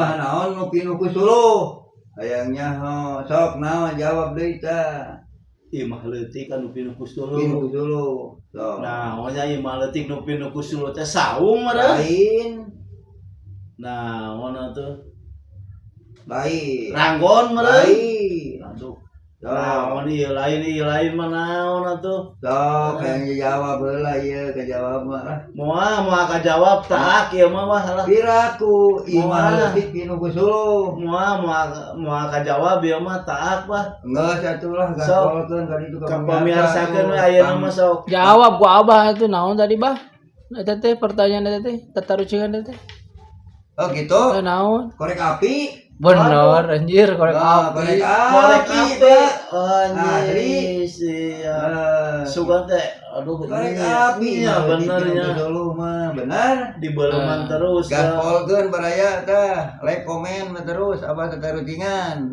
Naon nu pinuh ku suluh? Hayang nyaho, sok naon jawab deui tah. Imah leutik anu pinuh ku suluh. Pinuh ku suluh. Sok. Nah, nya imah leutik nu pinuh ku suluh teh saung meureun. Lain, Nah, mana tuh? Lain. Ranggon meureun. Lain. Aduh. Sok. Naon ieu lain, ieu lain mah naon atuh? Sok hayang jawab heula ieu kajawab mah lah. Moal, moal kajawab tak ieu mah wah lah. Piraku imah Moal. Leutik pinuh ku suluh. Moal, moal, moal kajawab ieu mah taak bah. Geus atuh lah. Sok. Gaspolkeun ka ditu. Ka pamiarsakeun we ayeuna mah sok. Jawab ku Abah itu naon tadi, Bah? Eta teh pertanyaan eta teh, tatarucingan eta teh. Oh gitu. Eh, naon? Korek api. Bener anjir, korek Nah, api. Korek Korek api, api. Pak. Anjir, sia. Eh, Sugan teh aduh. Korek Iya, api. iya Mah bener leutik nya. pinuh ku suluh mah bener. Dibeleuman terus ya. Gaspolkeun baraya tah, like, komen mah terus apa tatarucingan.